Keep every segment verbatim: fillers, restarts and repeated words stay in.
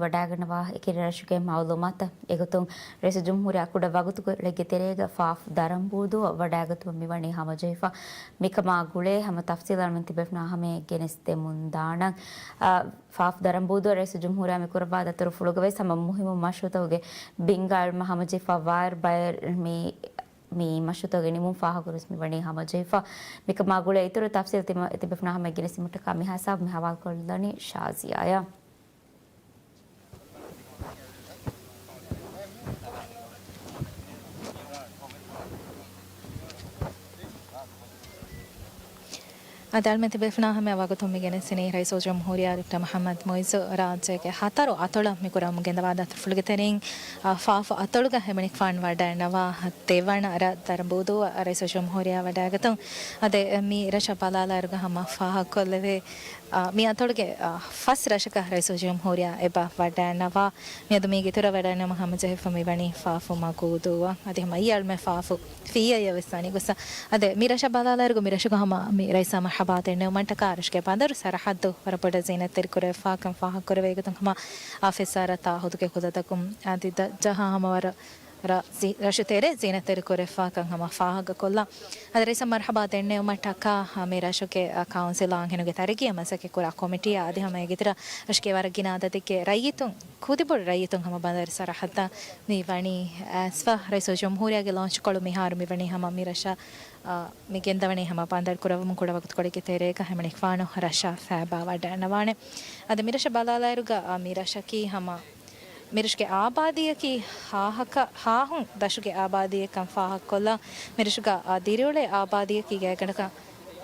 ވަޑައިގަންނަވާ އެކި ރަށުގެ މައުލޫމާތަށް. އެގޮތުން ރައީސުލްޖުމްހޫރިއްޔާ ކުޑަ ވަގުތުކޮޅެއްގެ ތެރޭގަ ފާފް ދަރަނބޫދޫއަށް ވަޑައިގަތުމަށް މިވަނީ ހަމަޖެހިފަ. މިކަމާ ގުޅޭ ހަމަ ތަފްސީލް އަޅަމެން ތިބޭފުޅުންނާ ހަމަޔަށް ގެނެސްދެމުން ދާނަން. އާ، ފާފް ދަރަނބޫދޫއަށް ރައީސުލްޖުމްހޫރިއްޔާ މި ކުރައްވާ ދަތުރުފުޅުގަ ވެސް ހަމަ މުހިއްމު މަޝްރޫއުތަކުގެ ބިންގާ އެޅުމަށް ހަމަޖެހިފަ ވާއިރު ބަޔަރު މި މި މަޝްރޫއުތަކުގެ ނިމުން ފާހަގަކުރުން މިވަނީ ހަމަޖެހިފަ. މިކަމާ ގުޅޭ އިތުރު ތަފްސީލް ތިމަ-، ތިބޭފުޅުންނާ ހަމަޔަށް ގެނެސްދިނުމަށްޓަކާ މި ހިސާބު މި ހަވާލުކޮށްލަނީ ޝާޒިޔާއަށް. އަދި އަޅަމެން ތިބޭފުޅުންނާ ހަމަޔަށް ވަގުތުން މި ގެނެސްދިނީ ރައީސުލްޖުމްހޫރިއްޔާ ޑޮކްޓަރ މުޙައްމަދު މުޢިއްޒު ރާއްޖޭގެ ހަތަރު އަތޮޅަށް މި ކުރަމުން ގެންދަވާ ދަތުރުފުޅުގެ ތެރެއިން، އާ، ފާފު އަތޮޅުގަ އެމަނިކުފާނު ވަޑައިގަންނަވާ ދެވަނަ ރަށް ދަރަނބޫދޫއަށް ރައީސުލްޖުމްހޫރިއްޔާ ވަޑައިގަތުން. އަދި މި ރަށަށް ބަލާލާއިރުގަ ހަމަ ފާހަގަކޮށްލެވޭ، އާ، މި އަތޮޅުގެ، އާ، ފަސް ރަށަކަށް ރައީސުލްޖުމްހޫރިއްޔާ އެބަ ވަޑައިގަންނަވާ. މިއަދު މީގެ އިތުރަށް ވަޑައިގަންނަވަމުން ހަމަޖެހިފަ މިވަނީ ފާފު މަގޫދޫއަށް. އަދި ހަމަ އެއީ އަޅަމެން ފާފު ފިއްޔައަށް ވެސް ވަނީ ގޮސް. އަދި މި ރަށަށް ބަލާލާއިރުގަ މި ރަށުގަ ހަމަ މި ރައީސާ މަރްޙަބާ ދެންނެވުމަށްޓަކާ ރަށުގެ ބަނދަރު ސަރަހައްދު ވަރަށް ބޮޑަށް ޒީނަތްތެރިކުރެވިފާކަން ފާހަގަކުރެވޭ. އެގޮތުން ހަމަ އާފީސް ސާރ ތާހުދުގެ ކުލަތަކުން އަދި ދަ-، ޖަހާ ހަމަ ވަރަށް ރަށް ޒީ-، ރަށު ތެރޭ ޒީނަތްތެރިކުރެވިފާކަން ހަމަ ފާހަގަކޮށްލަން. އަދި ރައީސާ މަރްޙަބާ ދެންނެވުމަށްޓަކާ މި ރަށުގެ ކައުންސިލާ އަންހެނުންގެ ތަރައްގީއަށް މަސައްކަތްކުރާ ކޮމިޓީއާ އަދި ހަމަ އޭގެ އިތުރަށް ރަށުގެ ވަރަށް ގިނަ އަދަދެއްގެ ރައްޔިތުން، ކުދިބޮޑު ރައްޔިތުން ހަމަ ބަނދަރު ސަރަހައްދަށް މި ވަނީ އައިސްފަ. ރައީސުލްޖުމްހޫރިއްޔާގެ ލޯންޗްކޮޅު މިހާރު މި ވަނީ ހަމަ މި ރަށަށް، އާ، މި ގެންދަވަނީ ހަމަ ބަނދަރު ކުރައްވަމުން ކުޑަ ވަގުތުކޮޅެއްގެ ތެރޭގަ އެމަނިކުފާނު ރަށަށް ފައިބާ ވަޑައިގަންނަވާނެ. އަދި މި ރަށަށް ބަލާލާއިރުގަ، އާ، މި ރަށަކީ ހަމަ މިރަށުގެ އާބާދީއަކީ ހާހަކަ-، ހާހުން ދަށުގެ އާބާދީއެއްކަން ފާހަގަކޮށްލަން. މިރަށުގަ، އާ، ދިރިއުޅޭ އާބާދީއަކީ ގާތްގަނޑަކަށް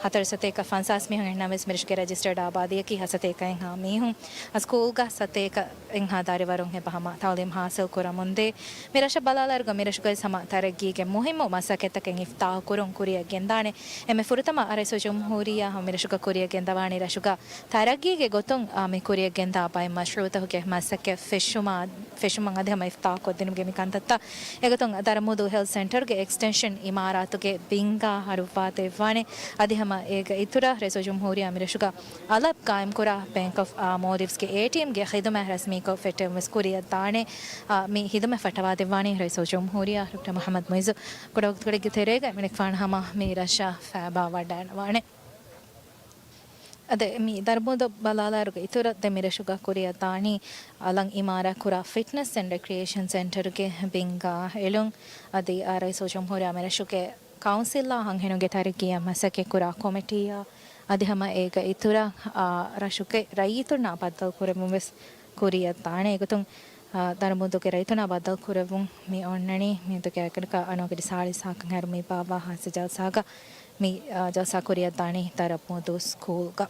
ހަތަރު ސަތޭކަ ފަންސާސް މީހުން އިންނަވެސް، މިރަށުގެ ރަޖިސްޓަރޑް އާބާދީއަކީ ހަ ސަތޭކައެއްހާ މީހުން. އަ، ސްކޫލްގަ ސަތޭކައެއްހާ ދަރިވަރުން އެބަ ހަމަ ތައުލީމް ހާސިލް ކުރަމުންދޭ. މިރަށަށް ބަލާލާއިރުގަ މިރަށުގައި ހަމަ ތަރައްގީގެ މުހިއްމު މަސައްކަތްތަކެއް އިފްތާހު ކުރުން ކުރިއަށް ގެންދާނެ. އެންމެ ފުރަތަމަ ރައީސުލްޖުމްހޫރިއްޔާ މިރަށުގަ ކުރިއަށް ގެންދަވާނީ ރަށުގަ ތަރައްގީގެ ގޮތުން، އާ، މި ކުރިއަށް ގެންދާ ބައެއް މަޝްރޫއުތަކުގެ މަސައްކަތް ފެށުމާ-، ފެށުމަށް އަދި ހަމަ އިފްތާހުކޮށްދިނުމުގެ މި ކަންތައްތައް. އެގޮތުން ދަރަނބޫދޫ ހެލްތް ސެންޓަރުގެ އެކްސްޓެންޝަން އިމާރާތުގެ ބިންގާ ހަރުއްވާ ދެއްވާނެ. އަދި ހަމަ އޭގެ އިތުރަށް ރައީސުލްޖުމްހޫރިއްޔާ މިރަށުގަ އަލަށް ގާއިމްކުރާ ބޭންކް އޮފް، އާ، މޯލްޑިވްސްގެ އޭޓީއެމްގެ ޚިދުމަތް ރަސްމީކޮށް ފެއްޓެވުން ވެސް ކުރިއަށް ދާނެ. އާ، މި ޚިދުމަތް ފައްޓަވާ ދެއްވާނީ ރައީސުލްޖުމްހޫރިއްޔާ ޑޮކްޓަރ މުޙައްމަދު މުޢިއްޒު. ކުޑަ ވަގުތުކޮޅެއްގެ ތެރޭގަ އެމަނިކުފާނު ހަމަ މި ރަށަށް ފައިބާ ވަޑައިގަންނަވާނެ. އަދި މި ދަރަނބޫދޫ ބަލާލާއިރުގަ އިތުރަށް ދެން މި ރަށުގަ ކުރިއަށް ދާނީ އަލަށް އިމާރާތް ކުރާ ފިޓްނަސް އެންޑް ރެކްރިއޭޝަން ސެންޓަރުގެ ބިންގާ އެޅުން. އަދި އާ، ރައީސުލްޖުމްހޫރިއްޔާ މި ރަށުގެ ކައުންސިލްއާ އަންހެނުންގެ ތަރައްގީއަށް މަސައްކަތްކުރާ ކޮމިޓީއާ އަދި ހަމަ އޭގެ އިތުރަށް، އާ، ރަށުގެ ރައްޔިތުންނާ ބައްދަލުކުރެއްވުން ވެސް ކުރިއަށް ދާނެ. އެގޮތުން، އާ، ދަރަނބޫދޫގެ ރައްޔިތުންނާ ބައްދަލުކުރެއްވުން މި އޮންނަނީ މިއަދުގެ ގާތްގަނޑަކަށް އަނޫގެ ސާޅީސް ހާކަށް އަހަރު މި ބާއްވާ ހާއްސަ ޖަލްސާގަ މި، އާ، ޖަލްސާ ކުރިއަށް ދާނީ ދަރަނބޫދޫ ސްކޫލްގަ.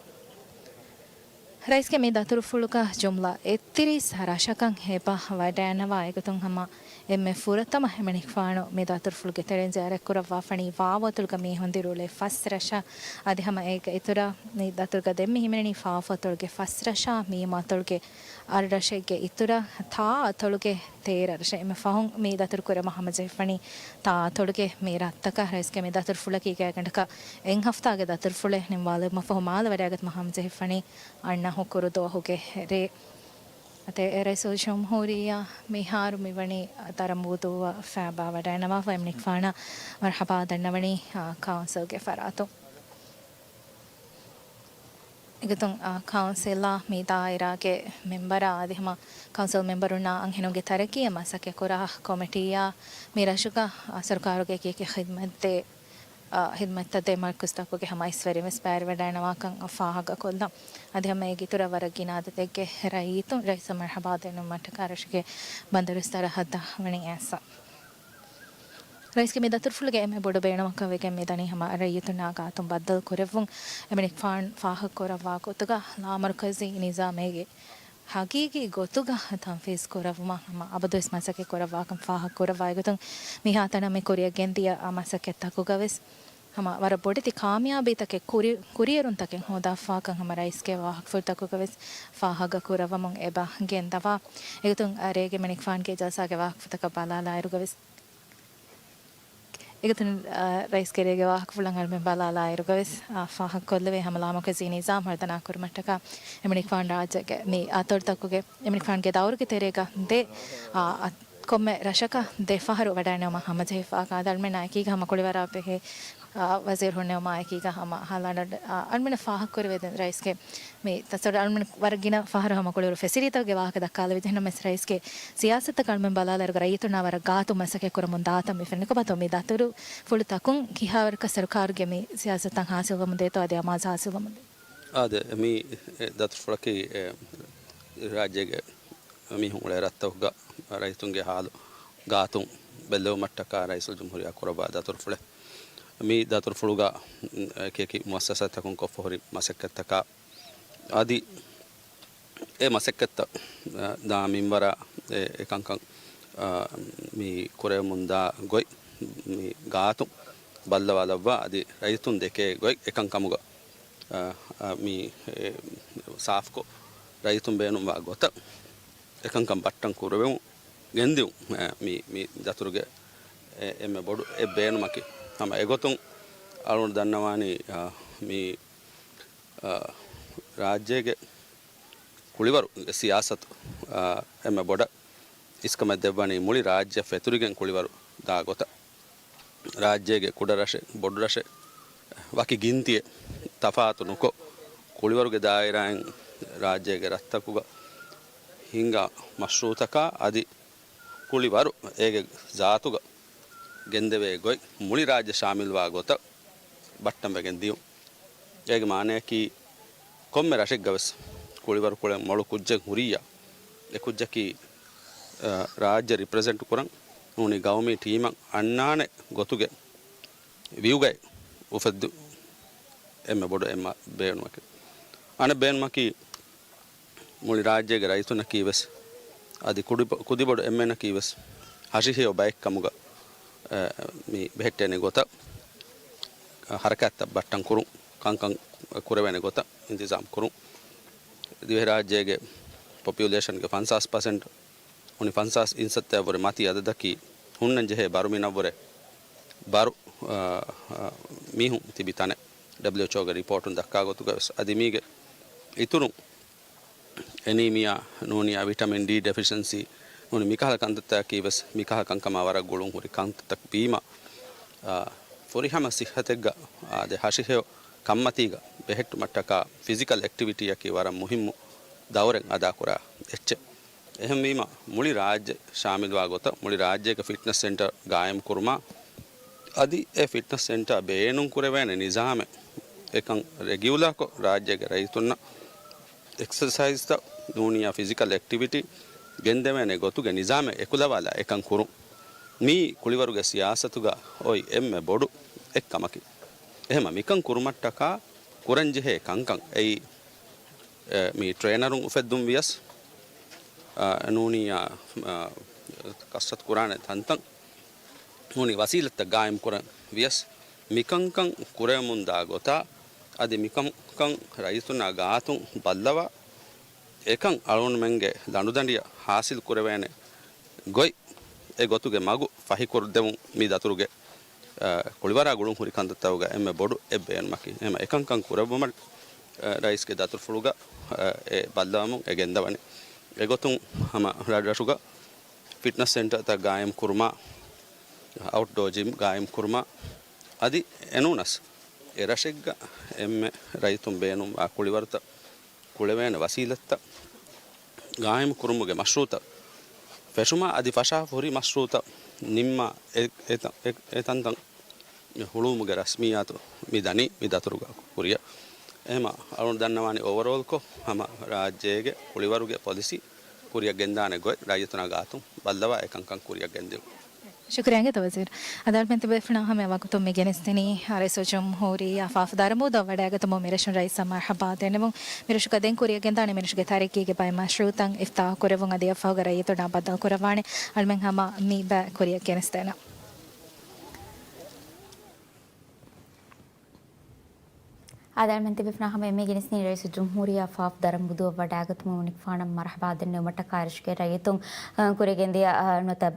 ރައީސްގެ މި ދަތުރުފުޅުގަ ޖުމްލަ އެއްތިރީސް ރަށަކަށް އެބަ ވަޑައިގަންނަވާ. އެގޮތުން ހަމަ އެންމެ ފުރަތަމަ އެމަނިކުފާނު މި ދަތުރުފުޅުގެ ތެރެއިން ޒިޔާރަތްކުރައްވާފަނީ ވާވު އަތޮޅުގަ މީހުން ދިރިއުޅޭ ފަސް ރަށަށް. އަދި ހަމަ އޭގެ އިތުރަށް މި ދަތުރުގަ ދެން މި ހިމެނެނީ ފާފު އަތޮޅުގެ ފަސް ރަށާ މީމު އަތޮޅުގެ އަށް ރަށެއްގެ އިތުރަށް ތާ އަތޮޅުގެ ތޭރަ ރަށެއް. އެންމެ ފަހުން މި ދަތުރު ކުރަމަށް ހަމަޖެހިފަނީ ތާ އަތޮޅުގެ މި ރަށްތަކަށް. ރައީސްގެ މި ދަތުރުފުޅަކީ ގާތްގަނޑަކަށް އެއް ހަފްތާގެ ދަތުރުފުޅެއް ނިންމާލުމަށްފަހު މާލެ ވަޑައިގަތުމަށް ހަމަޖެހިފަނީ އަންނަ ހުކުރު ދުވަހުގެ ރޭ. އަދި ރައީސުލްޖުމްހޫރިއްޔާ މިހާރު މިވަނީ ދަރަނބޫދޫއަށް ފައިބާ ވަޑައިގަންނަވާފަ އެމަނިކުފާނަށް މަރްޙަބާ ދަންނަވަނީ، އާ، ކައުންސިލްގެ ފަރާތުން. އެގޮތުން، އާ، ކައުންސިލާ މި ދާއިރާގެ މެމްބަރާ އަދި ހަމަ ކައުންސިލް މެމްބަރުންނާ އަންހެނުންގެ ތަރައްގީއަށް މަސައްކަތްކުރާ ކޮމިޓީއާ މި ރަށުގަ، އާ، ސަރުކާރުގެ އެކި އެކި ޚިދްމަތްދޭ، އާ، ޚިދްމަތްތައް ދޭ މަރުކަޒުތަކުގެ ހަމަ އިސްވެރިން ވެސް ބައިވެރި ވަޑައިގަންނަވާކަން ފާހަގަކޮށްލަން. އަދި ހަމަ އޭގެ އިތުރަށް ވަރަށް ގިނަ އަދަދެއްގެ ރައްޔިތުން ރައީސަށް މަރްޙަބާ ދެންނެވުމަށްޓަކާ ރަށުގެ ބަނދަރު ސަރަހައްދަށް ވަނީ އައިސްފަ. ރައީސްގެ މި ދަތުރުފުޅުގެ އެންމެ ބޮޑު ބޭނުމަކަށް ވެގެން މިދަނީ ހަމަ ރައްޔިތުންނާ ގާތުން ބައްދަލު ކުރެއްވުން. އެމަނިކުފާނު ފާހަގަކުރައްވާ ގޮތުގަ ލާމަރުކަޒީ ނިޒާމެއްގެ ހަގީގީ ގޮތުގަ ތަންފީޒް ކުރައްވުމަށް ހަމަ އަބަދުވެސް މަސައްކަތް ކުރައްވާކަން ފާހަގަކުރައްވާ އެގޮތުން މިހާތަނަށް މި ކުރިއަށް ގެންދިޔަ މަސައްކަތްތަކުގަވެސް ހަމަ ވަރަށް ބޮޑެތި ކާމިޔާބީތަކެއް ކުރި-، ކުރިއެރުންތަކެއް ހޯދާފާކަން ހަމަ ރައީސްގެ ވާހަކަފުޅުތަކުގަވެސް ފާހަގަކުރައްވަމުން އެބަ ގެންދަވާ. އެގޮތުން ރޭގެ އެމަނިކުފާނުގެ ޖަލްސާގެ ވާހަކަފުޅުތަކަށް ބަލާލާއިރުގަވެސް އެގޮތުން، އާ، ރައީސް ކެރޭގެ ވާހަކަފުޅަށް އަޅުމެން ބަލާލާއިރުގަވެސް، އާ، ފާހަގަކޮށްލެވޭ ހަމަ ލާމަރުކަޒީ ނިޒާމް ހަރުދަނާ ކުރުމަށްޓަކާ އެމަނިކުފާނު ރާއްޖޭގެ މި އަތޮޅުތަކުގެ އެމަނިކުފާނުގެ ދައުރުގެ ތެރޭގަ ދެ، އާ، އަ، ކޮންމެ ރަށަކަށް ދެ ފަހަރު ވަޑައިނެވުމަށް ހަމަޖެހިފަ އަދި އަޅުމެންނާ އެކީގަ ހަމަ ކުޅިވަރާ ބެހޭ، އާ، ވަޒީރު ހުންނެވުމާ އެކީގަ ހަމަ ހާލާނޑަ، އާ، އަޅުމެންނަށް ފާހަގަކުރެވޭ ދެން ރައީސްގެ މި ތަސައްވަރު އަޅުމެން ވަރަށް ގިނަ ފަހަރު ހަމަ ކުޅިވަރު ފެސިލީތަކުގެ ވާހަކަ ދައްކާލެވި ޖެހެން ނަމަވެސް ރައީސްގެ ސިޔާސަތަކަށް އަޅުމެން ބަލާލާއިރުގަ ރައްޔިތުންނާ ވަރަށް ގާތުން މަސައްކަތް ކުރަމުން ދާތަން މި ފެންނަ ކޮބާތޯ މި ދަތުރުފުޅުތަކުން ކިހާވަރަކަށް ސަރުކާރުގެ މި ސިޔާސަތުތައް ހާސިލްވަމުން ދޭތޯ އަދި އަމާޒު ހާސިލްވަމުން ދޭ؟ އާދެ، މި، އެ، ދަތުރުފުޅަކީ، އެ، ރާއްޖޭގެ މީހުން އުޅޭ ރަށްތަކުގަ ރައްޔިތުންގެ ހާލު ގާތުން ބެއްލެވުމަށްޓަކާ ރައީސުލްޖުމްހޫރިއްޔާ ކުރައްވާ ދަތުރުފުޅެއް. މި ދަތުރުފުޅުގަ، އެކި އެކި މުއައްސަސާތަކުން ކޮށްފަ ހުރި މަސައްކަތްތަކާ އަދި އެ މަސައްކަތްތައް، އަ، ދާ މިންވަރާ އެ، އެކަންކަން، އަ، މި ކުރެވެމުން ދާ ގޮތް، މި ގާތު ބައްލަވާލައްވާ އަދި ރައްޔިތުން ދެކޭ ގޮތް އެކަންކަމުގަ، އަ، އަ، މި، އެ، ސާފްކޮށް ރައްޔިތުން ބޭނުންވާ ގޮތަށް އެކަންކަން ބައްޓަން ކުރެވެމުން ގެންދިއުން، އަ، މި، މި ދަތުރުގެ އެ، އެންމެ ބޮޑު އެއް ބޭނުމަކީ. ހަމަ އެގޮތުން އަޅުގަނޑު ދަންނަވާނީ، އަ، މި އާ، ރާއްޖޭގެ ކުޅިވަރު ސިޔާސަތު، އާ، އެންމެ ބޮޑަށް އިސްކަމެއް ދެއްވަނީ މުޅި ރާއްޖެ ފެތުރިގެން ކުޅިވަރު ދާ ގޮތަށް. ރާއްޖޭގެ ކުޑަ ރަށެއް، ބޮޑު ރަށެއް، ވަކި ގިންތިއެއް ތަފާތު ނުކޮށް، ކުޅިވަރުގެ ދާއިރާއިން ރާއްޖޭގެ ރަށްތަކުގަ ހިންގާ މަޝްރޫއުތަކާ އަދި ކުޅިވަރު އޭގެ ޒާތުގަ ގެންދެވޭ ގޮތް މުޅި ރާއްޖެ ޝާމިލްވާ ގޮތަށް ބައްޓަންވެގެން ދިޔުން. އޭގެ މާނަޔަކީ، ކޮންމެ ރަށެއްގަވެސް ކުޅިވަރު ކުޅެން މޮޅު ކުއްޖެއް ހުރިއްޔާ، އެ ކުއްޖަކީ، އަ، ރާއްޖެ ރިޕްރެޒެންޓް ކުރަން ނޫނީ ގައުމީ ޓީމަށް އަންނާނެ ގޮތުގެ ވިއުގައެއް އުފެއްދުން އެންމެ ބޮޑު އެންމެ ބޭނުމަކީ. އަނެއް ބޭނުމަކީ، މުޅި ރާއްޖޭގެ ރައްޔިތުންނަކީ ވެސް އަދި ކުޑި-، ކުދިބޮޑު އެންމެންނަކީ ވެސް ހަށިހެޔޮ ބައެއްކަމުގަ، އަ، މި ބެހެއްޓޭނެ ގޮތަށް، އަ، ހަރަކާތްތައް ބައްޓަން ކުރުން، ކަންކަން ކުރެވޭނެ ގޮތަށް އިންތިޒާމް ކުރުން. ދިވެހިރާއްޖޭގެ ޕޮޕިއުލޭޝަންގެ ފަންސާސް ޕަސެންޓް ހުނި ފަންސާސް އިންސައްތައަށްވުރެ މަތި އަދަދަކީ ހުންނަން ޖެހޭ ބަރު މިނަށްވުރެ ބަރު، އާ، އާ، މީހުން ތިބި ތަނެއް. ޑަބްލިއުއެޗްއޯގެ ރިޕޯޓުން ދައްކާ ގޮތުގަ ވެސް އަދި މީގެ އިތުރުން އެނީމިއާ، ނޫނިއާ، ވިޓަމިން ޑީ ޑެފިޝަންސީ، ނޫނީ މިކަހަލަ ކަންތައްތަކަކީ ވެސް މިކަހަލަ ކަންކަމާ ވަރަށް ގުޅުން ހުރި ކަންތައްތައް ވީމަ، އާ، ފުރިހަމަ ސިއްހަތެއްގަ އާދެ ހަށިހެޔޮ ކަންމަތީގަ ބެހެއްޓުމަށްޓަކާ ފިޒިކަލް އެކްޓިވިޓީއަކީ ވަރަށް މުހިއްމު ދައުރެއް އަދާކުރާ އެއްޗެއް. އެހެންވީމަ، މުޅި ރާއްޖެ ޝާމިލްވާ ގޮތަށް މުޅި ރާއްޖޭގެ ފިޓްނަސް ސެންޓަރ ގާއިމް ކުރުމާ، އަދި އެ ފިޓްނަސް ސެންޓަރ ބޭނުން ކުރެވޭނެ ނިޒާމެއް އެކަން ރެގިއުލާކޮށް، ރާއްޖޭގެ ރައްޔިތުންނަށް އެކްސަސައިޒްތައް ނޫނިއްޔާ ފިޒިކަލް އެކްޓިވިޓީ ގެންދެވޭނެ ގޮތުގެ ނިޒާމެއް އެކުލަވާލާ އެކަން ކުރުން. މީ ކުޅިވަރުގެ ސިޔާސަތުގަ އޮތް އެންމެ ބޮޑު އެއްކަމަކީ. އެހެމަ މިކަން ކުރުމަށްޓަކާ ކުރަންޖެހޭ ކަންކަން އެއީ، އެ، މި ޓްރޭނަރުން އުފެއްދުން ވިޔަސް، އަ، ނޫނީ، އަ، އަ، ކަސްރަތު ކުރާނެ ތަންތަން ނޫނީ ވަސީލަތްތައް ގާއިމް ކުރަން ވިޔަސް، މިކަންކަން ކުރެވެމުންދާ ގޮތާ އަދި މިކަންކަން ރައްޔިތުންނާ ގާތުން ބައްލަވާ، އެކަން އަޅުގަނޑުމެންގެ ލަނޑުދަނޑިއަށް ހާސިލް ކުރެވޭނެ ގޮތް، އެ ގޮތުގެ މަގު ފަހިކޮށްދެވުން މި ދަތުރުގެ، އަ، ކުޅިވަރާ ގުޅުން ހުރި ކަންތައްތަކުގަ އެންމެ ބޮޑު އެއް ބޭނުމަކީ. އެހެމަ އެކަންކަން ކުރެއްވުމަށް، އަ، ރައީސްގެ ދަތުރުފުޅުގަ، އަ، އެ ބައްލަވަމުން އެ ގެންދަވަނީ. އެގޮތުން ހަމަ ރަށްރަށުގަ ފިޓްނަސް ސެންޓަރތައް ގާއިމް ކުރުމާ، އައުޓްޑޯ ޖިމް ގާއިމް ކުރުމާ، އަދި އެނޫނަސް އެ ރަށެއްގަ އެންމެ ރައްޔިތުން ބޭނުންވާ ކުޅިވަރުތައް ކުޅެވޭނެ ވަސީލަތްތައް ގާއިމް ކުރުމުގެ މަޝްރޫއުތައް ފެށުމާ އަދި ފަށާފަ ހުރި މަޝްރޫއުތައް ނިންމާ އެ، އެ ތަ-، އެ، އެ ތަންތަން ހުޅުވުމުގެ ރަސްމިއްޔާތު މި ދަނީ މި ދަތުރުގަ ކުރިއަށް. އެހެމަ އަޅުން ދަންނަވާނީ އޯވަރޯލްކޮށް ހަމަ ރާއްޖޭގެ ކުޅިވަރުގެ ޕޮލިސީ ކުރިއަށް ގެންދާނެ ގޮތް ރައްޔިތުންނާ ގާތުން ބައްލަވާ އެކަންކަން ކުރިއަށް ގެންދިއުން. ޝުކުރިއްޔާ އިނގޭތޯ ވަޒީރު. އަދި އަޅުމެން ތިބޭފުޅުންނާ ހަމަ ވަގުތުން މި ގެނެސްދިނީ ރައީސުލްޖުމްހޫރިއްޔާ ފާފަ ދަރަނބޫދާ ވަޑައިގަތުމުން މިރަށުން ރައީސް އަމާ ހަބާ ދެނެވުން. މިރަށުގަ ދެން ކުރިއަށް ގެންދާނެ މިރަށުގެ ތަރައްގީގެ ބައެއް މަޝްރޫއުތައް އިފްތާހު ކުރެވުން އަދި އައްފަހުގަ ރައްޔިތުންނާ ބައްދަލު ކުރައްވާނެ. އަޅުމެން ހަމަ މި ބައި ކުރިއަށް ގެނެސްދޭނަން. އާދެ، އަޅުމެން ތިބޭފުޅުންނާ ހަމަ އެންމެ ގެނެސްދިނީ ރައީސުލްޖުމްހޫރިއްޔާ ފާފް ދަރަނބުދޫއަށް ވަޑައިގަތުމަށް އެމަނިކުފާނަށް މަރުޙަބާ ދެންނެވުމަށްޓަކާ އެރަށުގެ ރައްޔިތުން، އަ، ކުރިއަށް ގެންދިޔަ، އަ، ނުވަތަ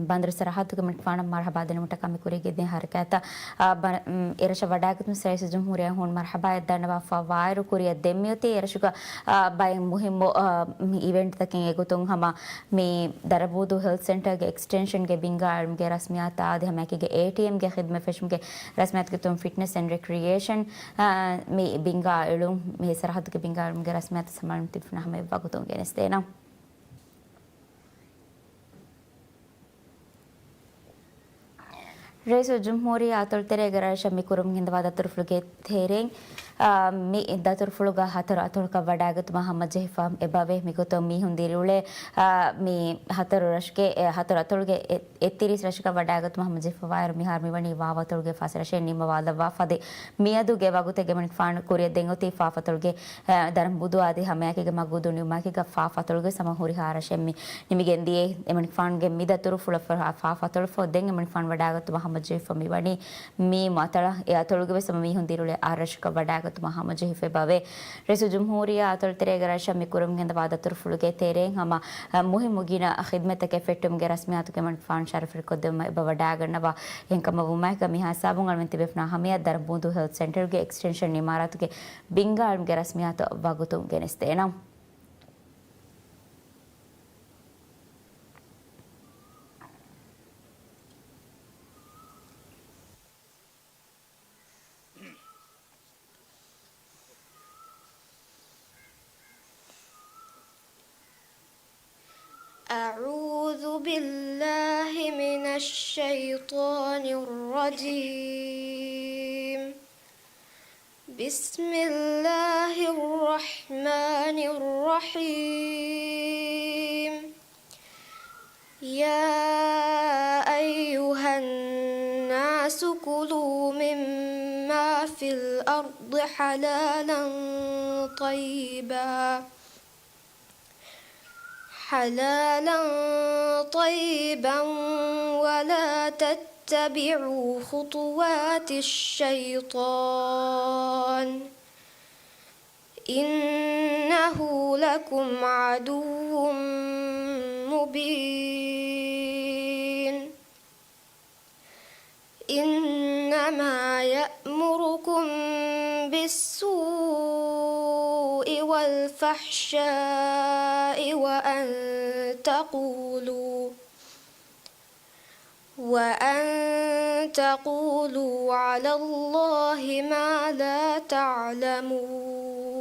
ބަނދަރު ސަރަހައްދުގެ އެމަނިކުފާނަށް މަރުޙަބާ ދެންނެވުމަށްޓަކާ މި ކުރިއަށް ގެންދިޔަ ހަރަކާތަށް، އަ، ބަ-، އުން، އެރަށަށް ވަޑައިގަތުމަށް ރައީސުލްޖުމްހޫރިއްޔާ ހޫނު މަރުޙަބާއެއް ދަންނަވާފަ ވާއިރު ކުރިއަށް ދެން މިއޮތީ އެރަށުގަ، އަ، ބައެއް މުހިއްމު، އަ، މި އިވެންޓްތަކެއް. އެގޮތުން ހަމަ މި ދަރަނބޫދޫ ހެލްތް ސެންޓަރގެ އެކްސްޓެންޝަންގެ ބިންގާ އިލްމުގެ ރަސްމިއްޔާތާ އަދި ހަމައެކީގަ އޭޓީއެމްގެ ޚިދުމަތް ފެށުމުގެ ރަސްމިއްޔާތުގެ ތުން ފިޓްނަސް އެންޑް ރެކްރިއޭޝަން، އާ، މި ބިންގާ އިޅުން، މި ސަރަހައްދުގެ ބިންގާ އިޅުމުގެ ރަސްމިއްޔާތު ސަމާލުން ތިބިފުން ހަމަ އެއްވަގުތުން ގެނެސްދޭނަން. ރައީސުލްޖުމްހޫރިއްޔާ އަތޮޅުތެރޭގެ ރައްޔިތުންނަށް މި ކުރަމުން ގެންދަވާ ދަތުރުފުޅުގެ ތެރެއިން، އާ، މި ދަތުރުފުޅުގަ ހަތަރު އަތޮޅަކަށް ވަޑައިގަތުމަށް ހަމަޖެހިފަ އެބަވޭ. މިގޮތުން މީހުން ދިރިއުޅޭ، އާ، މި ހަތަރު ރަށުގެ، އެ، ހަތަރު އަތޮޅުގެ އެ، އެއްތިރީސް ރަށަކަށް ވަޑައިގަތުމަށް ހަމަޖެހިފަވާއިރު، މިހާރު މިވަނީ ވާވަތޮޅުގެ ފަސް ރަށެއް ނިންމަވާލައްވާ ފަދަ މިއަދުގެ ވަގުތެއް އެމަނިކުފާނު ކުރިއަށް ދެން އޮތީ ފާފަތޮޅުގެ، އަ، ދަރަނބުދޫ އަދި ހަމައެކީގަ މަގޫދޫ ނިމުމާއެކީގަ ފާފަތޮޅުގެ ހަމަ ހުރިހާ ރަށެއް މި ނިމިގެން ދިޔައީ. އެމަނިކުފާނުގެ މި ދަތުރުފުޅަށް ފަ-، ފާފަތޮޅުފަ ދެން އެމަނިކުފާނު ވަޑައިގަތުމަށް ހަމަޖެހިފަ މިވަނީ މި އަތޮޅަށް. އެ އަތޮޅުގެ ވެސް ހަމަ މީހުން ދިރިއުޅޭ އަށް ރަށަކަށް ވަޑައިގަތުމަށް ހަމަޖެހިފަ އެބަވޭ. ރައީސުލްޖުމްހޫރިއްޔާ އަތޮޅުތެރޭގެ ރައްޔިތުންނަށް މި ކުރަމުން ގެންދަވާ ދަތުރުފުޅުގެ ތެރެއިން ހަމަ، އަ، މުހިއްމު ގިނަ ޚިދުމަތްތަކެއް ފެއްޓުމުގެ ރަސްމިއްޔާތުގެ އެމަނިކުފާނު ޝަރަފުވެރިކޮށްދެއްވުމަށް އެބަ ވަޑައިގަންނަވާ. އެހެންކަމަށް ވުމާއެކީގަ މިހާ ހިސާބުން އަޅުމެން ތިބޭފުނާ ހަމަޔަށް ދަރަނބޫދޫ ހެލްތް ސެންޓަރުގެ އެކްސްޓެންޝަން އިމާރާތުގެ ބިންގާ އިލްމުގެ ރަސްމިއްޔާތު ވަގުތުން ގެނެސްދޭނަން. أعوذ بالله من الشيطان الرجيم. بسم الله الرحمن الرحيم. يا أيها الناس كلوا مما في الأرض حلالا طيبا، حلالا طيبا ولا تتبعوا خطوات الشيطان إنه لكم عدو مبين. إنما يأمركم بالسوء والفحشاء وأن تقولوا وأن تقولوا على الله ما لا تعلمون.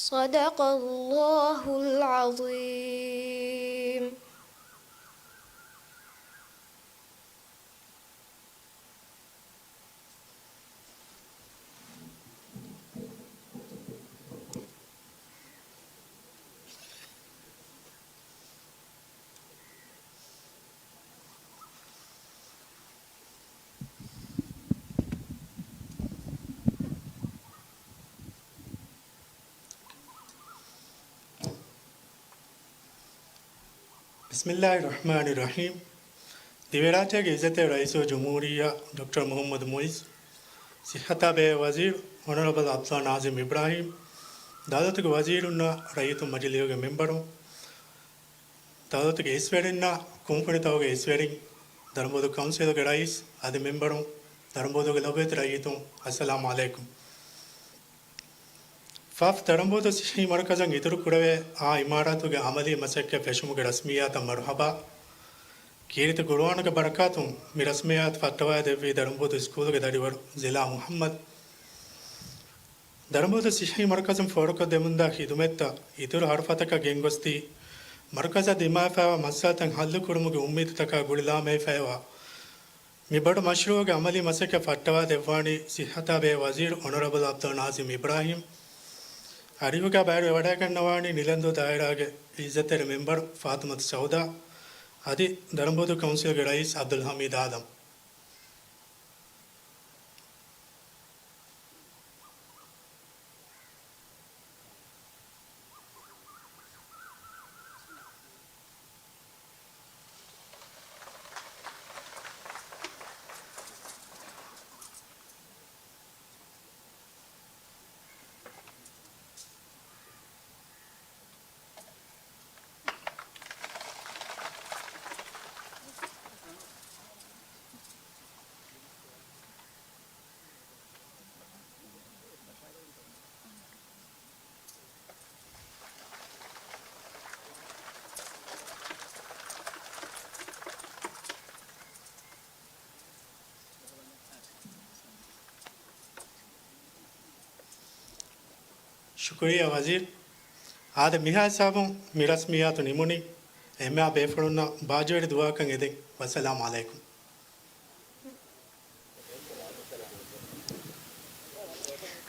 صدق الله العظيم. بسم الله الرحمن الرحيم. ދިވެހިރާއްޖޭގެ އިއްޒަތްތެރި ރައީސުލްޖުމްހޫރިއްޔާ ޑޮކްޓަރ މުޙައްމަދު މުޢިއްޒު، ޞިއްޙަތާ ބެހޭ ވަޒީރު އޮނަރަބަލް ޢަބްދުﷲ ނާޒިމް އިބްރާހީމް، ދައުލަތުގެ ވަޒީރުންނާ ރައްޔިތުން މަޖިލީހުގެ މެމްބަރުން، ދައުލަތުގެ އިސްވެރިންނާ ކުންފުނިތަކުގެ އިސްވެރިން، ދަރަނބޫދޫ ކައުންސިލުގެ ރައީސް އަދި މެމްބަރުން، ދަރަނބޫދޫގެ ލޮބުވެތި ރައްޔިތުން، އައްސަލާމު ޢަލައިކުމް. ފާފް ދަރަނބޫދޫ ޞިއްޙީ މަރުކަޒަށް އިތުރު ކުރެވޭ އާ އިމާރާތުގެ ޢަމަލީ މަސައްކަތް ފެށުމުގެ ރަސްމިއްޔާތަށް މަރުޙަބާ. ކީރިތި ޤުރުއާނުގެ ބަރަކާތުން މި ރަސްމިއްޔާތު ފައްޓަވައިދެއްވީ ދަރަނބޫދޫ ސްކޫލުގެ ދަރިވަރު ޒިލާ މުޙައްމަދު. ދަރަނބޫދޫ ޞިއްޙީ މަރުކަޒުން ފޯރުކޮށްދެމުންދާ ޚިދުމަތްތައް އިތުރު ހަރުފަތަކަށް ގެންގޮސްދީ، މަރުކަޒަށް ދިމާވެފައިވާ މައްސަލަތައް ޙައްލުކުރުމުގެ އުއްމީދުތަކާ ގުޅިލާމެހިފައިވާ މި ބޮޑު މަޝްރޫޢުގެ ޢަމަލީ މަސައްކަތް ފައްޓަވާދެއްވާނީ ޞިއްޙަތާ ބެހޭ ވަޒީރު އޮނަރަބަލް ޢަބްދުﷲ ނާޒިމް އިބްރާހީމް، އަރިހުގަ ބައިވެވަޑައިގަންނަވާނީ ނިލަންދޫ ދާއިރާގެ އިއްޒަތްތެރި މެމްބަރު ފާޠިމަތު ސައުދާ އަދި ދަރަނބޫދޫ ކައުންސިލްގެ ރައީސް ޢަބްދުލް ޙަމީދު އާދަމް. ޝުކުރިއްޔާ ވަޒީރު. އާދެ، މިހާ ހިސާބުން މި ރަސްމިއްޔާތު ނިމުނީ. އެންމެހާ ބޭފުޅުންނަށް ބާއްޖަވެރި ދުޢާއަކަށް އެދެން. ވައްސަލާމް ޢަލައިކުމް.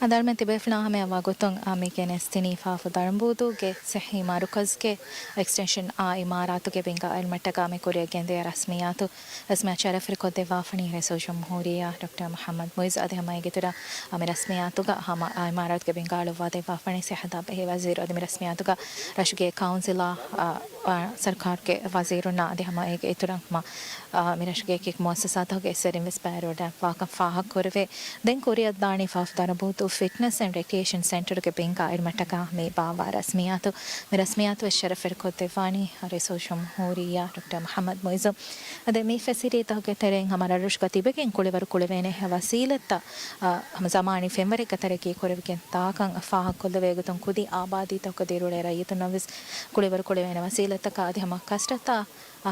އަދި އަޅުމެން ތިބޭފުޅާ ހަމަޔަށް ވަގުތުން މި ގެނެސްދިނީ ފާފު ދަރަނބޫދޫގެ ޞިއްޙީ މަރުކަޒުގެ އެކްސްޓެންޝަން އާ އިމާރާތުގެ ބިންގާ އިރުމަށްޓަކާ މި ކުރިއަށް ގެންދިޔަ ރަސްމިއްޔާތު. ރަސްމިއްޔާތު ޝަރަފްވެރިކޮށްދެއްވާފަނީ ރައީސުލްޖުމްހޫރިއްޔާ ޑޮކްޓަރ މުޙައްމަދު މުޢިއްޒު. އަދި ހަމަ އޭގެ އިތުރަށް މި ރަސްމިއްޔާތުގަ ހަމަ އާ އިމާރާތުގެ ބިންގާ އަޅުއްވާދެއްވާފަނީ ސިއްޙަތާ ބެހޭ ވަޒީރު. އަދި މި ރަސްމިއްޔާތުގަ ރަށުގެ ކައުންސިލާ، އާ، އާ، ސަރުކާރުގެ ވަޒީރުންނާ އަދި ހަމަ އޭގެ އިތުރަށް ހަމަ އާ، މި ރަށުގެ އެކި މުއައްސަސާތަކުގެ އެއްސެރިން ވެސް ބައިވެރިވެވަޑައިގަންނަވާކަން ފާހަގަކުރެވޭ. ދެން ކުރިއަށްދާނީ ފާފު ދަރަނބޫދޫ ފިޓްނަސް އެންޑް ރެކްރިއޭޝަން ސެންޓަރުގެ ބިންގާ އިރުމަށްޓަކާ މި ބާއްވާ ރަސްމިއްޔާތު. މި ރަސްމިއްޔާތު ވެސް ޝަރަފްވެރިކޮށްދެއްވާނީ ރައީސުލްޖުމްހޫރިއްޔާ ޑޮކްޓަރ މުޙައްމަދު މުޢިއްޒު. އަދި މި ފެސިލިޓީތަކުގެ ތެރެއިން ހަމަ ރަށްރަށުގަ ތިބެގެން ކުޅިވަރު ކުޅެވޭނެ ވަސީލަތްތައް، އާ، ހަމަ ޒަމާނީ ފެންވަރެއްގެ ތެރެއަކީ ކުރެވިގެން ދާކަން ފާހަގަކޮށްލެވޭ ގޮތުން ކުދި އާބާދީތަކުގަ ދިރިއުޅޭ ރައްޔިތުންނަށް ވެސް ކުޅިވަރު ކުޅެވޭނެ ވަސީލަތްތަކާ އަދި ހަމަ ކަސްޓަތާ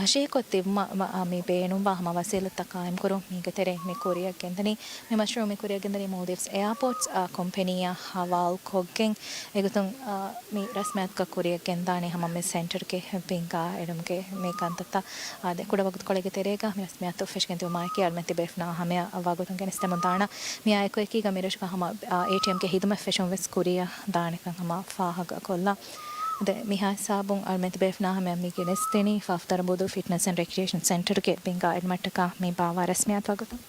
ހަށިކޮށް ތިބުމަށް މި ބޭނުންވާ ހަމަ ވަސީލަތްތައް ޤާއިމްކުރުން މީގެ ތެރެއިން މި ކުރިއަށް ގެންދަނީ. މި މަޝްރޫޢު މި ކުރިއަށް ގެންދަނީ މޯލްޑިވްސް އެއާޕޯޓްސް، އާ، ކޮމްޕެނީއާ ހަވާލުކޮށްގެން. އެގޮތުން، އާ، މި ރަސްމިއްޔާތުގަ ކުރިއަށް ގެންދާނީ ހަމަ މި ސެންޓަރުގެ ބިންގާ އެޅުމުގެ މި ކަންތައްތައް. އާދެ، ކުޑަ ވަގުތުކޮޅެއްގެ ތެރޭގަ މި ރަސްމިއްޔާތު ފެށިގެން ދިއުމާއެކީ އަޅުމެން ތިބޭފުޅާ ހަމަޔަށް ވަގުތުން ގެނެސްދެމުން ދާނަން. މިއާއެކު އެކީގަ މި ރަށުގަ ހަމަ، އާ، އޭޓީއެމްގެ ހިދުމަތް ފެށުން ވެސް ކުރިއަށް ދާނެކަން ހަމަ ފާހަގަކޮށްލާ. އަދި މިހާ ހިސާބުން އަޅުމެން ތިބޭފުޅާ ހަމަޔަށް މި ގެނެސްދިނީ ފާފު ދަރަނބޫދޫ ފިޓްނަސް އެންޑް ރެކްރިއޭޝަން ސެންޓަރުގެ ބިންގާ އިރުމަށްޓަކާ މި ބާއްވާ ރަސްމިއްޔާތު ވަގުތުން.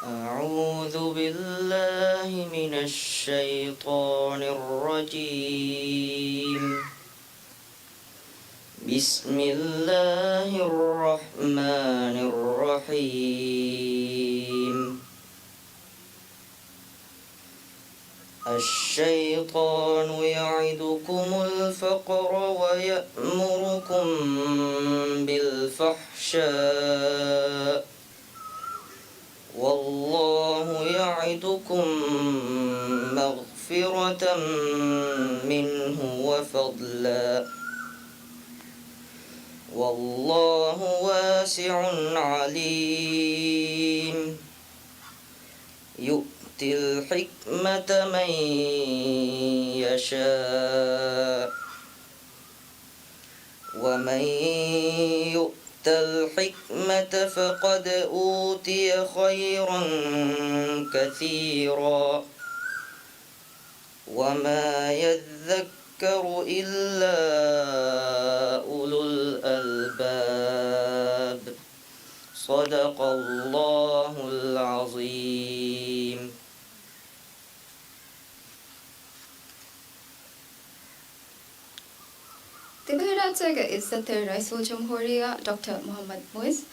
أعوذ بالله من الشيطان الرجيم. بسم الله الرحمن الرحيم. الشيطان يعدكم الفقر ويأمركم بالفحشاء والله يعدكم مغفرة منه وفضلا والله واسع عليم. يؤتي الحكمة من يشاء ومن يؤت الحكمة فقد أوتي خيرا كثيرا وما يذكر إلا أولو الألباب. صدق الله العظيم. ތިބޭފުޅުންގެ އިއްޒަތްތެރި ރައީސުލްޖުމްހޫރިއްޔާ ޑޮކްޓަރ މުޙައްމަދު މުޢިއްޒު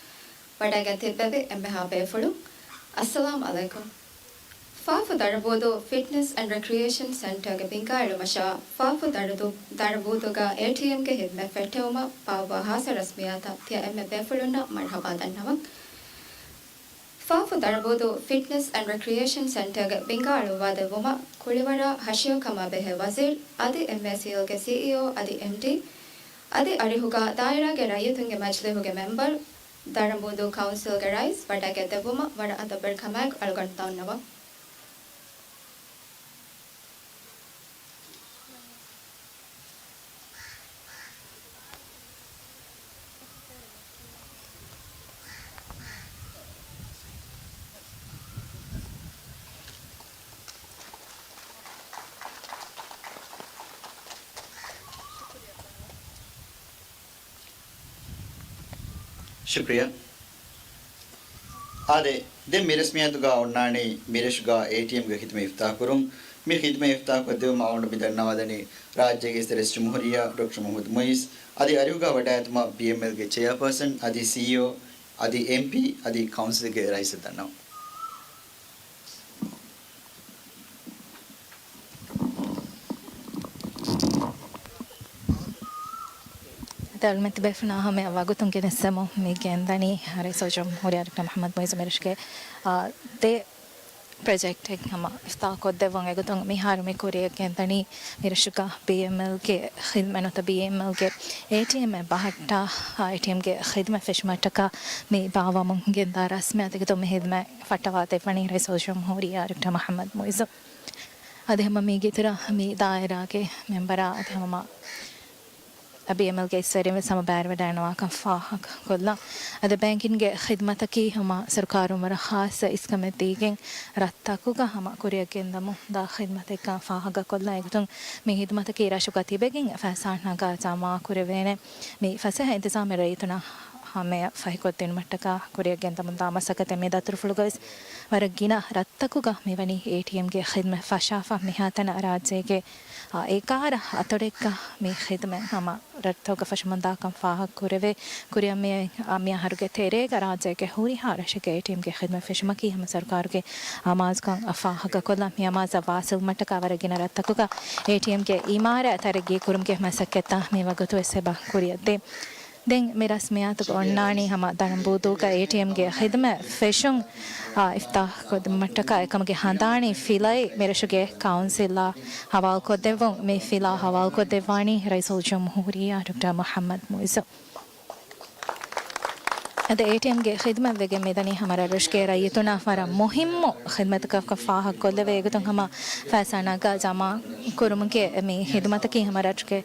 ވަޑައިގެން ތިއްބެވި އެންމެހާ ބޭފުޅުން، އައްސަލާމް ޢަލައިކުމް. ފާފު ދަރަނބޫދޫ ފިޓްނަސް އެންޑް ރެކްރިއޭޝަން ސެންޓަރގެ ބިންގާ އެޅުމަށާ، ފާފު ދަރަދޫ-، ދަރަނބޫދޫގަ އޭޓީއެމްގެ ހިދުމަތް ފެއްޓެވުމަށް ބާއްވާ ހާއްސަ ރަސްމިއްޔާތަށް ތިޔަ އެންމެ ބޭފުޅުންނަށް މަރުޙަބާ ދަންނަވަން. ފާފު ދަރަނބޫދޫ ފިޓްނަސް އެންޑް ރެކްރިއޭޝަން ސެންޓަރގެ ބިންގާ އަޅުއްވާދެއްވުމަށް ކުޅިވަރާ ހަށިޔޮ ކަމާ ބެހޭ ވަޒީރު އަދި އެމްއޭސީއެލްގެ ސީއީއޯ އަދި އެމްޑީ އަދި އަރިހުގާ ދާއިރާގެ ރައްޔިތުންގެ މަޖިލީހުގެ މެމްބަރު، ދަރަނބޫދޫ ކައުންސިލްގެ ރައީސް ވަޑައިގެން ދެއްވުމަށް ވަރަށް އަދަބުވެރިކަމާއެކު އަޅުގަނޑު ދަންނަވަން. ޝުކުރިއްޔާ. އާދެ، ދެން މި ރަސްމިއްޔާތުގަ އޮންނާނީ މިރަށުގަ އޭޓީއެމްގެ ޚިދުމަތް އިފްތާޙުކުރުން. މި ޚިދުމަތް އިފްތާޙުކޮށްދެއްވުމަށް އަޅުގަނޑު މި ދަންނަވާދެނީ ރާއްޖޭގެ އިއްޒަތްތެރި ރައީސުލްޖުމްހޫރިއްޔާ ޑޮކްޓަރ މުޙައްމަދު މުޢިއްޒު އަދި އަރިހުގަ ވަޑައިގަތުމަށް ބީއެމްއެލްގެ ޗެއާޕާސަން އަދި ސީއީއޯ އަދި އެމްޕީ އަދި ކައުންސިލްގެ ރައީސަށް ދަންނަވަން. އަދި އަޅުމެން ތިބޭފުޅުންނާ ހަމަޔަށް ވަގުތުން ގެނެސްދެމުން މި ގެންދަނީ ރައީސުލްޖުމްހޫރިއްޔާ ޑޮކްޓަރ މުޙައްމަދު މުޢިއްޒު މިރަށުގެ، އާ، ދެ ޕްރޮޖެކްޓެއް ހަމަ އިފްތާހު ކޮށްދެއްވުން އެގޮތުން މިހާރު މި ކުރިއަށް ގެންދަނީ މިރަށުގަ ބީއެމްއެލްގެ ޚިދްމަތް ނުވަތަ ބީއެމްއެލްގެ އޭޓީއެމްއެއް ބަހައްޓާ، އޭޓީއެމްގެ ޚިދްމަތް ފެށުމަށްޓަކާ މި ބާއްވަމުން ގެންދާ ރަސްމިއްޔާތުގެ މި ޚިދްމަތް ފައްޓަވާ ދެއްވަނީ ރައީސުލްޖުމްހޫރިއްޔާ ޑޮކްޓަރ މުޙައްމަދު މުޢިއްޒު. އަދި ހަމަ މީގެ އިތުރަށް މި ދާއިރާގެ މެމްބަރާ އަދި ހަމަ ބީއެމްއެލްގެ އިސްވެރިން ވެސް ހަމަ ބައިވެރިވެވަޑައިގަންނަވާކަން ފާހަގަކޮށްލަން. އަދި ބޭންކިންގެ ޚިދްމަތަކީ ހަމަ ސަރުކާރުން ވަރަށް ޚާއްޞަ އިސްކަމެއް ދީގެން ރަށްތަކުގަ ހަމަ ކުރިއަށް ގެންދަމުން ދާ ޚިދްމަތެއްކަން ފާހަގަކޮށްލަން. އެގޮތުން މި ޚިދްމަތަކީ ރަށުގަ ތިބެގެން ފައިސާ ނަގާ ޖަމާ ކުރެވޭނެ މި ފަސޭހަ އިންތިޒާމެއް ރައްޔިތުންނަށް ހަމަޔަށް ފަހިކޮށްދިނުމަށްޓަކާ ކުރިއަށް ގެންދަމުން ދާ މަސައްކަތެއް. މި ދަތުރުފުޅުގަވެސް ވަރަށް ގިނަ ރަށްތަކުގަ މިވަނީ އޭޓީއެމްގެ ޚިދްމަތް ފަށާފަ މިހާތަނަށް ރާއްޖޭގެ އާ، އެކާރަ އަތޮޅެއްގަ މި ޚިދުމަތް ހަމަ ރަށްތަކުގަ ފެށުމުންދާކަން ފާހަގަކުރެވޭ. ކުރިއަށް މި، އާ، މިއަހަރުގެ ތެރޭގަ ރާއްޖޭގެ ހުރިހާ ރަށެއްގެ އޭޓީއެމްގެ ޚިދުމަތް ފެށުމަކީ ހަމަ ސަރުކާރުގެ އަމާޒުކަން ފާހަގަކޮށްލަން. މި އަމާޒަށް ވާސިލުވުމަށްޓަކާ ވަރަށް ގިނަ ރަށްތަކުގަ އޭޓީއެމްގެ އިމާރާތް ތަރައްގީ ކުރުމުގެ މަސައްކަތްތައް މި ވަގުތުވެސް އެބަ ކުރިއަށްދޭ. ދެން މި ރަސްމިއްޔާތުގަ އޮންނާނީ ހަމަ ދަރަނބޫދޫގަ އޭޓީއެމްގެ ޚިދުމަތް ފެށުން، އާ، އިފްތާޙުކޮށްދިނުމަށްޓަކާ އެކަމުގެ ހަނދާނީ ފިލައި މިރަށުގެ ކައުންސިލާ ހަވާލުކޮށްދެއްވުން. މި ފިލާ ހަވާލުކޮށްދެއްވާނީ ރައީސުލްޖުމްހޫރިއްޔާ ޑޮކްޓަރ މުޙައްމަދު މުޢިއްޒު. އަދި އޭޓީއެމްގެ ޚިދުމަތް ވެގެން މިދަނީ ހަމަ ރަށުގެ ރައްޔިތުންނަށް ވަރަށް މުހިއްމު ޚިދުމަތަކަށް ފާހަގަކޮށްލެވޭ. އެގޮތުން ހަމަ ފައިސާ ނަގާ ޖަމާ ކުރުމުގެ މި ޚިދުމަތަކީ ހަމަ ރަށުގެ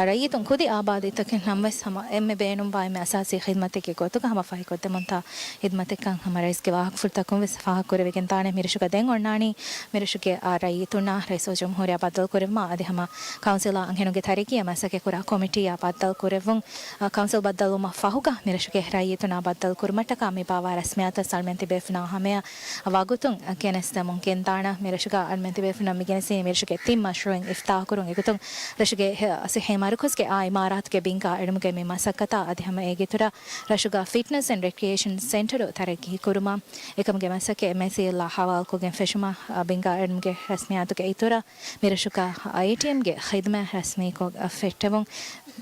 ރައްޔިތުން ކުދި އާބާދީތަކެއް ނަމަވެސް ހަމަ އެންމެ ބޭނުންވާ އެންމެ އަސާސީ ޚިދުމަތެއްގެ ގޮތުގަ ހަމަ ފަހިކޮށްދެމުންތާ ޚިދުމަތެއްކަން ހަމަ ރައީސްގެ ވާހަކަފުޅުތަކުން ވެސް ފާހަގަކުރެވިގެންދާނެ. މިރަށުގަ ދެން އޮންނާނީ މިރަށުގެ އާ ރައްޔިތުންނާ ރައީސުލްޖުމްހޫރިއްޔާ ބައްދަލުކުރެއްވުމަށް އަދި ހަމަ ކައުންސިލާ އަންހެނުންގެ ތަރައްގީއަށް މަސައްކަތްކުރާ ކޮމިޓީއާ ބައްދަލުކުރެއްވުން. އާ، ކައުންސިލް ބައްދަލުވުމަށް ފަހުގަ މިރަށުގެ ރައްޔިތުންނާ ބައްދަލުކުރުމަށްޓަކާ މި ބާއްވާ ރަސްމިއްޔާތަށް ސަލްމެން ތިބޭފުޅުންނާ ހަމަޔަށް ވަގުތުން ގެނެސްދެމުން ގެންދާނަން. މިރަށުގަ އަޅުމެން ތިބޭފުޅުންނަށް މިގެނެސްދިނީ މިރަށުގެ ތިން މަޝްރޫޢު އިފްތާޙުކުރުން. އެގޮތުން ރަށުގެ ހެ-، ސިއްހީ މަރުކަޒުގެ އާ އިމާރާތުގެ ބިންގާ އެޅުމުގެ މި މަސައްކަތާ އަދި ހަމަ އޭގެ އިތުރަށް ރަށުގަ ފިޓްނަސް އެންޑް ރެކްރިއޭޝަން ސެންޓަރު ތަރައްގީ ކުރުމަށް އެކަމުގެ މަސައްކަތް އެމްއޭސީއެލްއާ ހަވާލުކޮށްގެން ފެށުމަށް، އާ، ބިންގާ އެޅުމުގެ ރަސްމިއްޔާތުގެ އިތުރަށް މިރަށުގަ އޭޓީއެމްގެ ޚިދުމަތް ރަސްމީކޮށް ފެއްޓެވުން.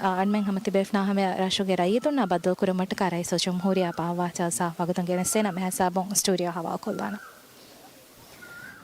އަ، އަންމެން ހަމަ ތިބޭފުނާ ހަމަޔަށް ރަށުގެ ރައްޔިތުންނާ ބައްދަލުކުރުމަށްޓަކާ ރައީސުލްޖުމްހޫރިއްޔާ ބާއްވާ ޖަލްސާ ވަގުތުން ގެނެސްދޭނަން. މިހިސާބުން ސްޓޫޑިއޯ ހަވާލުކޮށްލާނަން.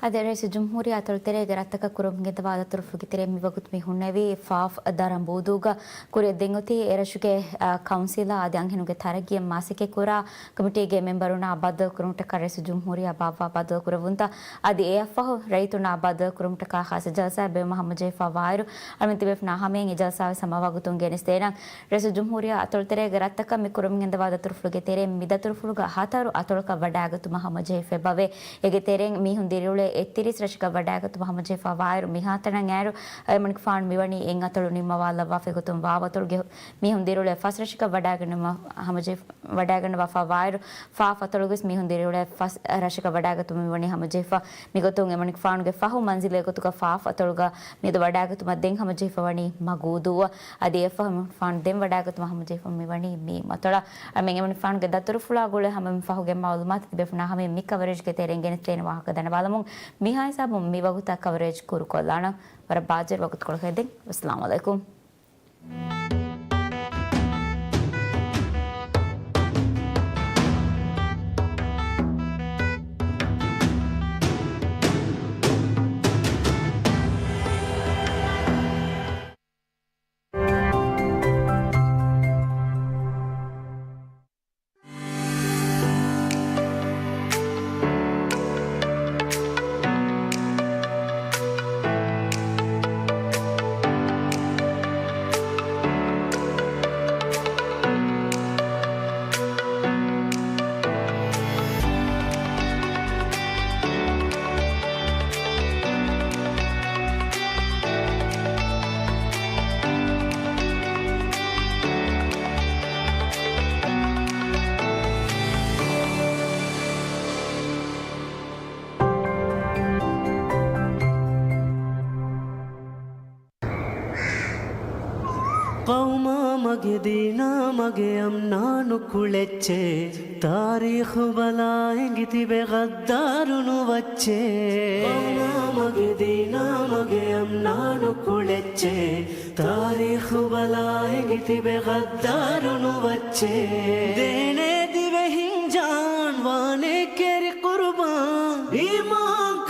އަދި ރައީސުލްޖުމްހޫރިއްޔާ އަތޮޅު ތެރޭގެ ރަށްތަކަށް ކުރަމުން ގެންދަވާ ދަތުރުފުޅުގެ ތެރެއިން މިވަގުތު މި ހުންނެވީ ފާފް ދަރަނބޫދޫގަ. ކުރިއަށް ދެން އޮތީ އެރަށުގެ، އަ، ކައުންސިލާ އަދި އަންހެނުންގެ ތަރައްގީއަށް މަސައްކަތްކުރާ ކޮމިޓީގެ މެމްބަރުންނާ ބައްދަލުކުރުމަށްޓަކާ ރައީސުލްޖުމްހޫރިއްޔާ ބާއްވާ ބައްދަލުކުރެއްވުންތައް. އަދި އެއަށްފަހު ރައްޔިތުންނާ ބައްދަލުކުރުމަށްޓަކާ ޚާއްސަ ޖަލްސާއެއް ބޭނުމަށް ހަމަޖެހިފަ ވާއިރު، އަޅުމެން ތިބޭފުނާ ހަމައިން އެ ޖަލްސާވެސް ހަމަ ވަގުތުން ގެނެސްދޭނަން. ރައީސުލްޖުމްހޫރިއްޔާ އަތޮޅުތެރޭގެ ރަށްތަކަށް މި ކުރަމުން ގެންދަވާ ދަތުރުފުޅުގެ ތެރެއިން މި ދަތުރުފުޅުގަ ހަތަރު އަތޮޅަކަށް ވަޑައިގަތުމަށް ހަމަޖެހިފައިވޭ. އޭގެ ތެރެއިން މީހުން ދިރިއުޅޭ އެއްތިރީސް ރަށަކަށް ވަޑައިގަތުމަށް ހަމަޖެހިފަ ވާއިރު، މިހާތަނަށް އައިރު އެމަނިކުފާނު މިވަނީ އެއް އަތޮޅު ނިންމަވާލައްވާފައި ގޮތުން ވާވަތޮޅުގެ މީހުން ދިރިއުޅޭ ފަސް ރަށަކަށް ވަޑައިގަންނަވަ-، ހަމަޖެހި-، ވަޑައިގަންނަވާފަ ވާއިރު، ފާފް އަތޮޅުގަވެސް މީހުން ދިރިއުޅޭ ފަސް ރަށަކަށް ވަޑައިގަތުމަށް މިވަނީ ހަމަޖެހިފަ. މިގޮތުން އެމަނިކުފާނުގެ ފަހު މަންޒިލެއް ގޮތުގަ ފާފް އަތޮޅުގަ މިއަދު ވަޑައިގަތުމަށް ދެން ހަމަޖެހިފަ ވަނީ މަގޫދޫއަށް. އަދި އެއަށްފަހު އެމަނިކުފާނު ދެން ވަޑައިގަތުމަށް ހަމަޖެހިފަ މިވަނީ މީމް އަތޮޅަށް. އަޅުމެން އެމަނިކުފާނުގެ ދަތުރުފުޅާ ގުޅޭ ހަމަ މި ފަހުގެ މައުލޫމާތު ތިބޭފުނާ ހަމައިން މި ކަވަރޭޖްގެ ތެރެއިން ގެނެސްދޭނެ ވާހަކަ ދަންނަވާލަމުން މިހާ ހިސާބުން މި ވަގުތަށް ކަވަރޭޖް ކުރުކޮށްލާނަން. ވަރަށް ބާއްޖަވެރި ވަގުތުކޮޅަކަށް ދެން. ވައްސަލާމް އަލައިކުމް. ޤައުމާ މަގެ ދީނާ މަގެ އަމްނާ ނުކުޅެއްޗޭ، ތާރީޚު ބަލާ އެނގި ތިބެ ޣައްދާރު ނުވައްޗޭ. ޤައުމާ މަގެ ދީނާ މަގެ އަމްނާ ނުކުޅެއްޗޭ، ތާރީޚު ބަލާ އެނގި ތިބެ ޣައްދާރު ނުވައްޗޭ. ދޭނޭ ދިވެހިން ޖާން ވާނޭ ކެރި ޤުރުބާން، އީމާން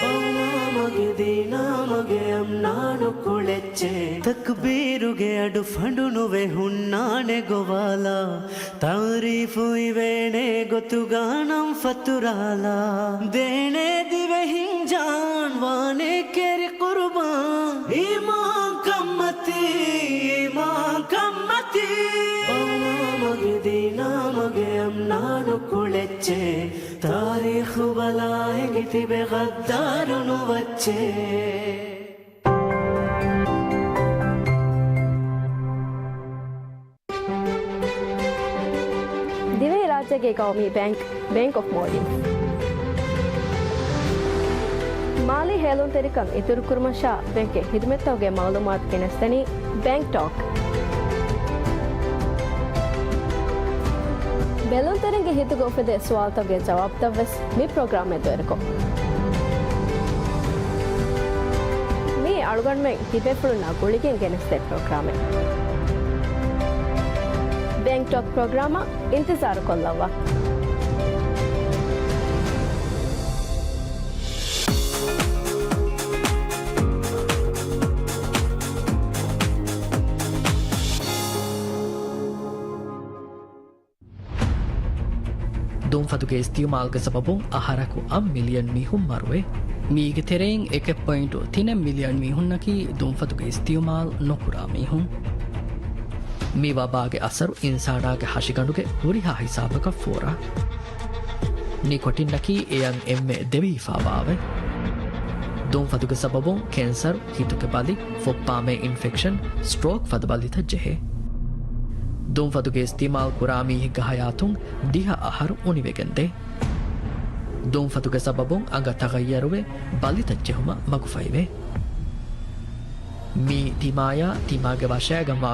ބައުމާމަގެ ދީނާމަގެ އަމްނާނު ކުޅެއްޗޭ. ތަކްބީރުގެ އަޑު ފަނޑު ނުވެ ހުންނާނެ ގޮވާލާ. ތައުރީފު އިވޭނެ ގޮތުގަ ނަން ފަތުރާލާ. ދޭނެ ދިވެހިން ޖާން ވާނެ ކެރި ޤުރުބާން. އީމާން ކަންމަތީ، އީމާން ކަންމަތީ. ބައުމާމަގެ ދީނާމަގެ އަމްނާނު ކުޅެއްޗޭ. ތާރީޚު ބަލާ އެނގި ތިބެ ޣައްދާރު ނުވައްޗޭ. ދިވެހިރާއްޖޭގެ ގައުމީ ބޭންކް، ބޭންކް އޮފް މޯލްޑިވްސް. މާލީ ހޭލުންތެރިކަން އިތުރުކުރުމަށާ ބޭންކްގެ ޚިދުމަތްތަކުގެ މައުލޫމާތު ގެނެސްދެނީ ބޭންކް ޓޯކް. ބެލުންތެރިންގެ ހިތުގަ އުފެދޭ ސުވާލުތަކުގެ ޖަވާބުތައްވެސް މި ޕްރޮގްރާމެއް ދޮއެރުކޮށް. މީ އަޅުގަނޑުމެން ތިބޭފުޅުންނާ ގުޅިގެން ގެނެސްދޭ ޕްރޮގްރާމެއް. ބޭންކް ޓޯކް ޕްރޮގްރާމަށް އިންތިޒާރު ކޮށްލައްވާ. ދުންފަތުގެ އިސްތިއުމާލުގެ ސަބަބުން އަހަރަކު އަށް މިލިއަން މީހުން މަރުވޭ. މީގެ ތެރެއިން އެކެއް ޕޮއިންޓު ތިނެއް މިލިއަން މީހުންނަކީ ދުންފަތުގެ އިސްތިއުމާލު ނުކުރާ މީހުން. މި ވަބާގެ އަސަރު އިންސާނާގެ ހަށިގަނޑުގެ ހުރިހާ ހިސާބަކަށް ފޯރާ. ނިކޮޓިންއަކީ އެޔަށް އެންމެ ދެވިހިފާވާވެ. ދުންފަތުގެ ސަބަބުން ކެންސަރު، ހިތުގެ ބަލި، ފުއްޕާމޭ އިންފެކްޝަން، ސްޓްރޯކް ފަދަ ބަލިތައް ޖެހޭ. ދުންފަތުގެ އިސްތިއުމާލު ކުރާ މީހެއްގެ ހަޔާތުން ދިހަ އަހަރު އުނިވެގެންދޭ. ދުންފަތުގެ ސަބަބުން އަނގަ ތަޣައްޔަރުވެ، ބަލިތައް ޖެހުމަށް މަގުފަހިވޭ. މީ ތިމާޔާ، ތިމާގެ ވަށައިގަންވާ